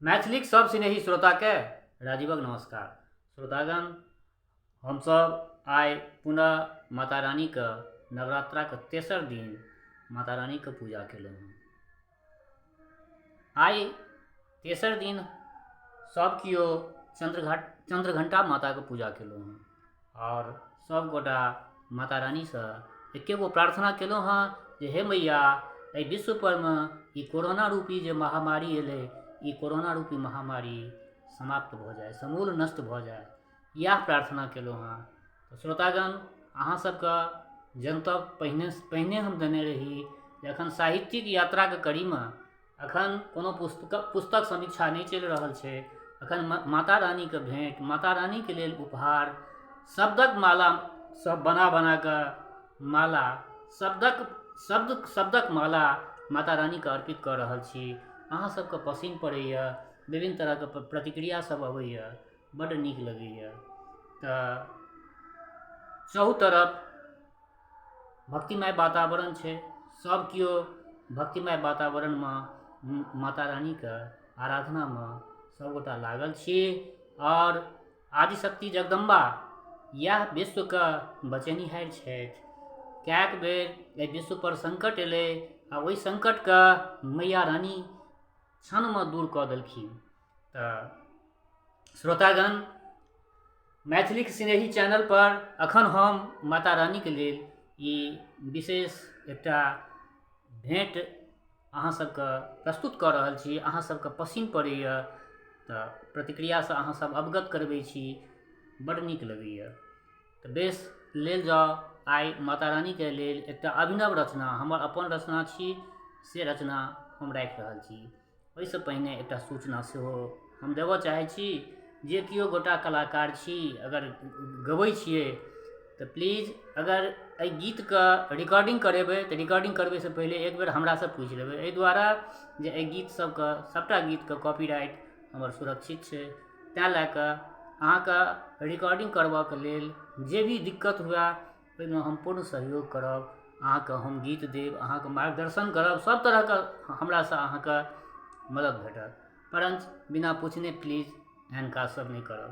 मैथिलीक सब स्नेही श्रोताके राजीवक नमस्कार। श्रोतागण, हमसब आइ पुनः माता रानीके नवरात्राके तेसर दिन माता रानीके पूजा केलहुँ हँ। आइ तेसर दिन सब केओ चन्द्रघण्टा माताके पूजा केलहुँ हँ आओर सब गोटा माता रानीसँ एके गो प्रार्थना केलहुँ हँ जे हे मैया, एहि विश्वपरमे ई कोरोना रूपी जे महामारी एलै, ई कोरोना रूपी महामारी समाप्त भऽ जाय, समूल नष्ट भऽ जाय, इएह प्रार्थना केलहुँ हँ। तऽ श्रोतागण, अहाँ सबके जनतब पहिने पहिने हम देने रही जे एखन साहित्यिक यात्राके कड़ीमे एखन कोनो पुस्तक समीक्षा नहि चलि रहल छै। एखन माता रानीके भेँट, माता रानीके लेल उपहार, शब्दक माला सब बना बना कऽ माला, शब्दक शब्द शब्दक माला माता रानीके अर्पित कऽ रहल छी। अहाँ सबके पसिन पड़ैए, विभिन्न तरहके प्रतिक्रिया सब अबैए, बड्ड नीक लगैए। तऽ चहु तरफ भक्तिमय वातावरण छै, सब केओ भक्तिमय वातावरणमे माता रानीके आराधनामे सबगोटा लागल छी। आओर आदिशक्ति जगदम्बा इएह विश्वके बचेनिहारि छथि। कएक बेर एहि विश्वपर सङ्कट एलै आ ओहि सङ्कटके मैया रानी क्षणमे दूर कऽ देलखिन। तऽ श्रोतागण, मैथिलीक स्नेही चैनलपर एखन हम माता रानीके लेल ई विशेष एकटा भेँट अहाँ सबके प्रस्तुत कऽ रहल छी। अहाँ सबके पसिन पड़ैए तऽ प्रतिक्रियासँ अहाँ सब अवगत करबै छी, बड्ड नीक लगैए। तऽ बेस, लेल जाउ आइ माता रानीके लेल एकटा अभिनव रचना, हमर अपन रचना छी, से रचना हम राखि रहल छी। ओहिसँ पहिने एकटा सूचना सेहो हम देबऽ चाहै छी। जे केओ गोटा कलाकार छी, अगर गबै छियै तऽ प्लीज अगर एहि गीतके रिकॉर्डिंग करेबै तऽ रिकॉर्डिंग करबैसँ पहिले एक बेर हमरासँ पूछि लेबै, एहि दुआरे जे एहि गीत सबके, सभटा गीतके कॉपीराइट हमर सुरक्षित छै। तैँ लए कऽ अहाँके रिकॉर्डिंग करबऽके लेल जे भी दिक्कत हुए ओहिमे हम पूर्ण सहयोग करब। अहाँके हम गीत देब, अहाँके मार्गदर्शन करब, सब तरहके हमरासँ अहाँके मदद भेटत, परञ्च बिना पूछने प्लीज एहन काज सब नहि करब।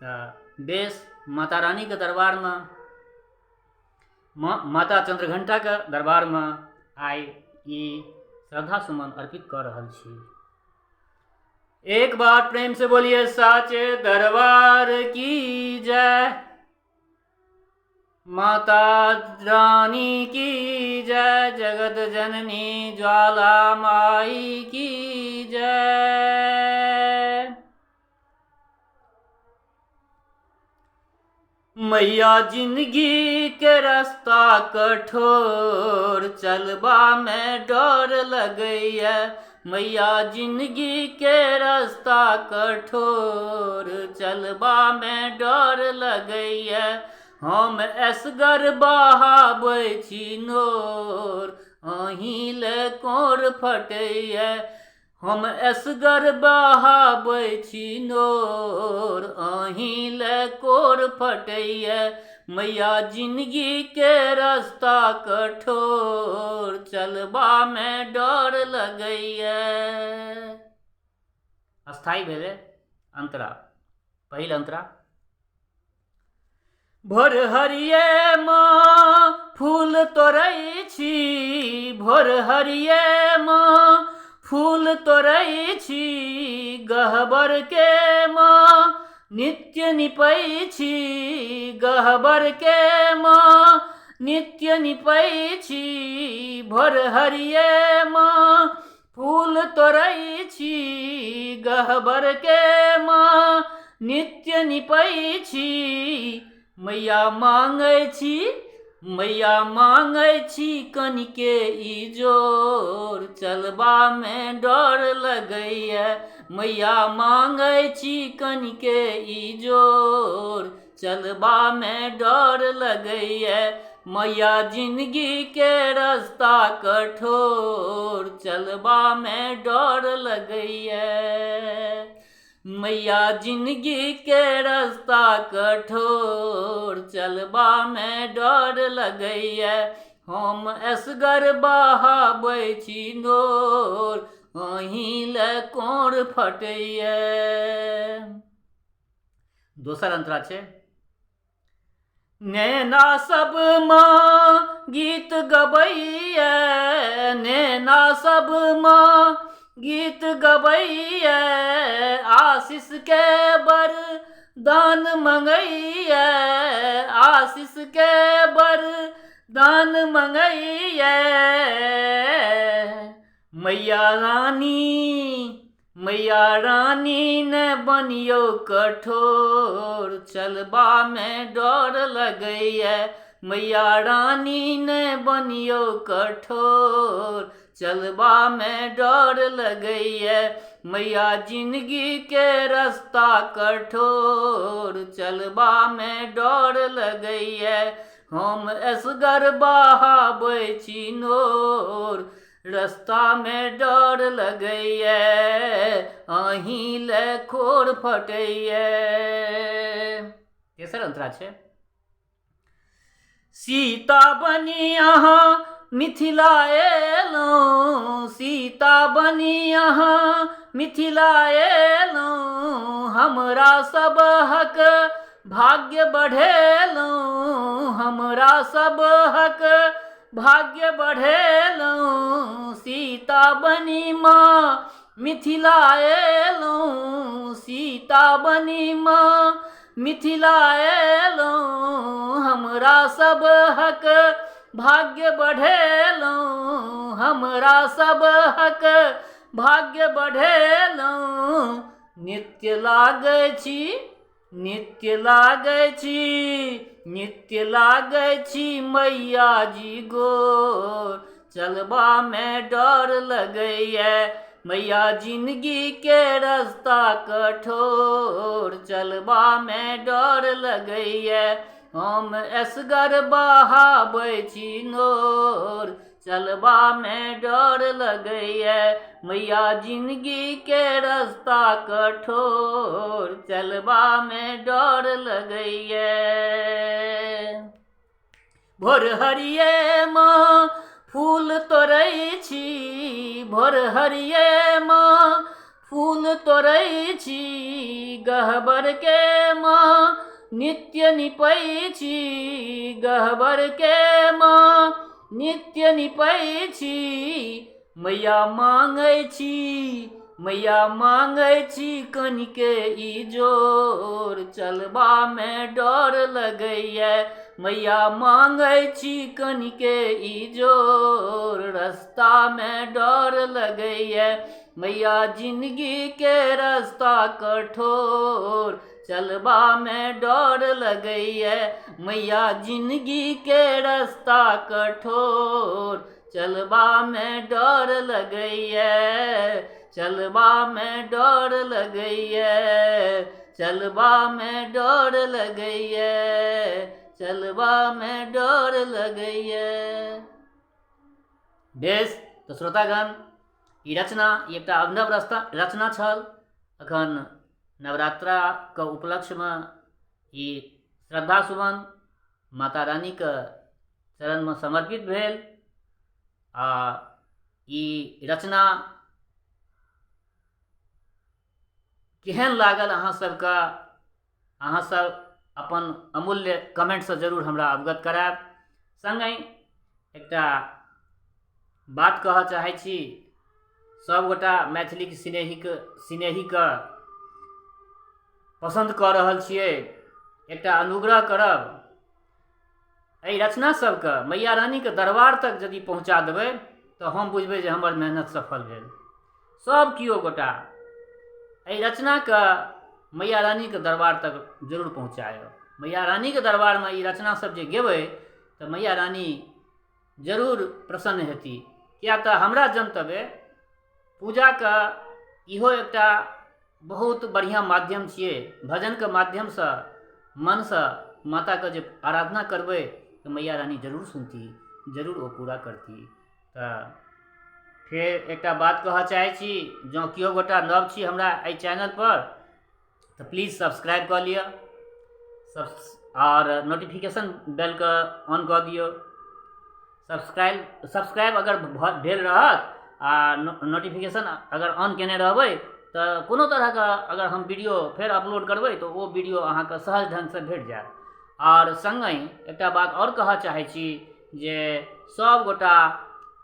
तऽ बेस, माता रानीके दरबारमे, माता चन्द्रघण्टाके दरबारमे आइ ई श्रद्धा सुमन अर्पित कऽ रहल छी। एक बार प्रेम से बोलिए साचे दरबार की जय, माता रानी की जय, जगत जननी ज्वाला माई की जय। मैया जिंदगी के रास्ता कठोर, चलबा में डर लगैया। मैया जिंदगी के रास्ता कठोर, चलबा में डर लगैया। हम एसगर बहाबै छी नोर, अहीं ले कोर फटैया। हम एसगर बहाबै छी नोर, अहीं ले कोर फटैया। मैया जिंदगी के रास्ता कठोर, चलबा में डर लगैया। अस्थायी भेलै अंतरा, पहिल अंतरा। भोर हरिये माँ फूल तोड़ै छी, भोर हरिये माँ फूल तोड़ै छी, गहबर के माँ नित्य निपै छी, गहबर के माँ नित्य निपै छी, भोर हरिये माँ फूल तोड़ै छी, गहबर के माँ नित्य निपै छी। मैया मांगै छी, मैया मांगै छी कनिके ई जोर, चलबा मे डर लगैया। मैया मांगै छी कनिके ई जोर, चलबा मे डर लगैया। मैया जिंदगी के रास्ता कठोर, चलबा मे डर लगैया। मैया जिंदगी के रास्ता कठोर, चलबा मे डर लगैया। हम एसगर बहाबै छी नोर, अहीं लए कोर फटैए। दोसर अंतरा छै, नैना सब माँ गीत गबैए, नैना सब माँ गीत गबैए, आशीष के वरदान मंगैए, आशीष के वरदान मंगैए। मैया रानी, मैया रानी ने बनियौ कठोर, चलबामे डर लगैए। मैया रानी ने बनियौ कठोर, चलबामे डर लगैए। मैया जिंदगीके रस्ता कठोर, चलबामे डर लगैए। हम एसगर बहाबै छी नोर, रस्तामे डर लगैए, अहीं लए खोर फटैए। तेसर अंतरा छै, सीता बनी अहाँ मिथिला एलहुँ, सीता बनी अहाँ मिथिला एलहुँ, हमरा सबहक भाग्य बढ़ेलहुँ, हमरा सबहक भाग्य बढ़ेलहुँ। सीता बनी माँ मिथिला एलहुँ, सीता बनी माँ मिथिला एलहुँ, हमरा सबहक भाग्य बढ़ेलहुँ, हमरा सबहक भाग्य बढ़ेलहुँ। नित्य लागै छी, नित्य लागै छी, नित्य लागै छी मैया जी गोर, चलबामे डर लगैए। मैया जिंदगीके रस्ता कठोर, चलबामे डर लगैए। हम एसगर बहाबै छी नोर, चलबामे डर लगैए। मैया जिंदगीके रस्ता कठोर, चलबामे डर लगैए। भोर हरिये माँ फूल तोड़ै छी, भोर हरिये माँ फूल तोड़ै छी, गहबर के माँ नित्य निपै छी, गहबर के माँ नित्य निपै छी। मैया मांगै छी, मैया मांगै छी कनिके ई जोर, चलबामे डर लगैए। मैया मांगै छी कनिके ई जोर, रस्तामे डर लगैए। मैया जिंदगीके रस्ता कठोर, चलबामे डर लगैए। मैया जिंदगीके रस्ता कठोर, चलबामे डर लगैए, चलबामे डर लगैए, चलबामे डर लगैए, चलबामे डर लगैए। बेस, तऽ श्रोतागण, ई रचना ई एकटा अभिनव रचना छल। अखन नवरात्राके उपलक्ष्यमे ई श्रद्धा सुमन माता रानीके चरणमे समर्पित भेल आ ई रचना केहन लागल अहाँ सबके, अहाँ सब अपन अमूल्य कमेंटसँ जरूर हमरा अवगत करायब। सङ्गहि एकटा बात कहऽ चाहै छी, सभगोटा मैथिलीके सिनेहीके पसन्द कऽ रहल छियै, एकटा अनुग्रह करब, एहि रचना सबके मैया रानीके दरबार तक यदि पहुँचा देबै तऽ हम बुझबै जे हमर मेहनत सफल भेल। सब केओ गोटा एहि रचनाके मैया रानीके दरबार तक जरूर पहुँचायब। मैया रानीके दरबारमे ई रचना सब जे गेबै तऽ मैया रानी जरूर प्रसन्न हेती, किया तऽ हमरा जनतबे पूजाके इहो एकटा बहुत बढ़िआँ माध्यम छियै। भजनके माध्यमसँ मनसँ माताके जे आराधना करबै तऽ मैया रानी जरूर सुनती, जरूर ओ पूरा करती। तऽ फेर एकटा बात कहऽ चाहै छी, जँ केओ गोटा नव छी हमरा एहि चैनलपर तऽ प्लीज सब्सक्राइब कऽ लिअ सब आओर नोटिफिकेशन बेलके ऑन कऽ दियौ। सब्सक्राइब अगर भेल रहत आ नोटिफिकेशन अगर ऑन केने रहबै तऽ कोनो तरहके अगर हम वीडियो फेर अपलोड करबै तऽ ओ वीडियो अहाँके सहज ढङ्गसँ भेट जायत। आओर सङ्गहि एकटा बात आओर कहऽ चाहै छी जे सभगोटा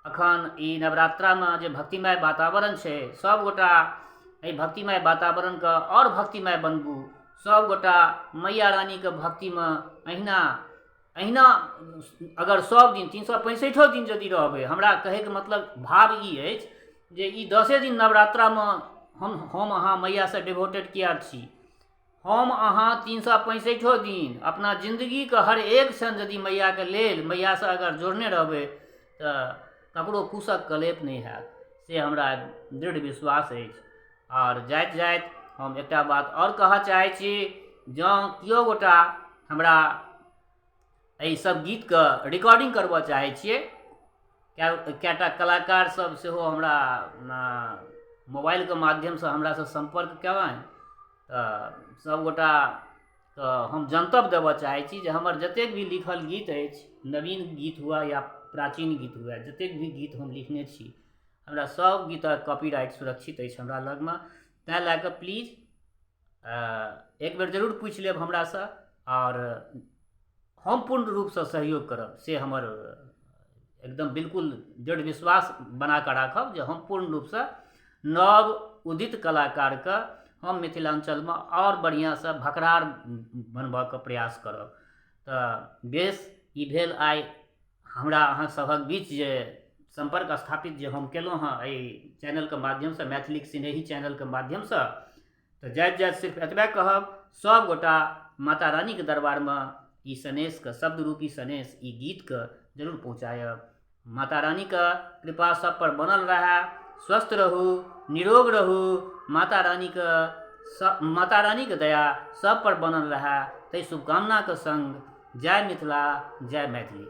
एखन ई नवरात्रामे जे भक्तिमय वातावरण छै, सभगोटा एहि भक्तिमय वातावरणके आओर भक्तिमय बनबू। सभगोटा मैया रानीके भक्तिमे अहिना अहिना अगर सभ दिन 365 दिन यदि रहबै, हमरा कहैके मतलब भाव ई अछि जे ई 10 दिन नवरात्रामे हम अहाँ मैयासँ डिवोटेड किया छी। हम अहाँ 365 दिन अपना जिन्दगीके हर एक क्षण यदि मैयाके लेल मैयासँ अगर जोड़ने रहबै तऽ ककरो कुशक कलेप नहि हैत, से हमरा दृढ़ विश्वास अछि। आओर जाइत जाइत हम एकटा बात आओर कहऽ चाहै छी, जँ केओ गोटा हमरा एहि सब गीतके रिकॉर्डिंग करबऽ चाहै छियै, कएटा कलाकार सब सेहो हमरा मोबाइलके माध्यमसँ हमरासँ सम्पर्क कयलनि, तऽ सभगोटाके हम जनतब देबऽ चाहै छी जे हमर जतेक भी लिखल गीत अछि, नवीन गीत हुए या प्राचीन गीत हुए, जतेक भी गीत हम लिखने छी, हमरा सभ गीतक कॉपीराइट सुरक्षित अछि हमरा लगमे। तैँ लए कऽ प्लीज एक बेर जरूर पूछि लेब हमरासँ आओर हम पूर्ण रूपसँ सहयोग करब, से हमर एकदम बिल्कुल दृढ़ विश्वास बना कऽ राखब जे हम पूर्ण रूपसँ नव उदित कलाकारके हम मिथिलाञ्चलमे आओर बढ़िआँसँ भकरार बनबऽके प्रयास करब। तऽ बेस ई भेल आइ हमरा अहाँ सभक बीच जे सम्पर्क स्थापित जे हम केलहुँ हँ एहि चैनलके माध्यमसँ, मैथिलीक सिनेही चैनलके माध्यमसँ। तऽ जाइत जाइत सिर्फ एतबे कहब, सभगोटा माता रानीके दरबारमे ई सनेशके, शब्द रूपी सनेश, ई गीतके जरूर पहुँचायब। माता रानीके कृपा सब पर बनल रहए, स्वस्थ रहू, निरोग रहू, माता रानीके माता रानीके दया सब पर बनल रहए, ताहि शुभकामनाके सङ्ग जय मिथिला, जय मैथिली।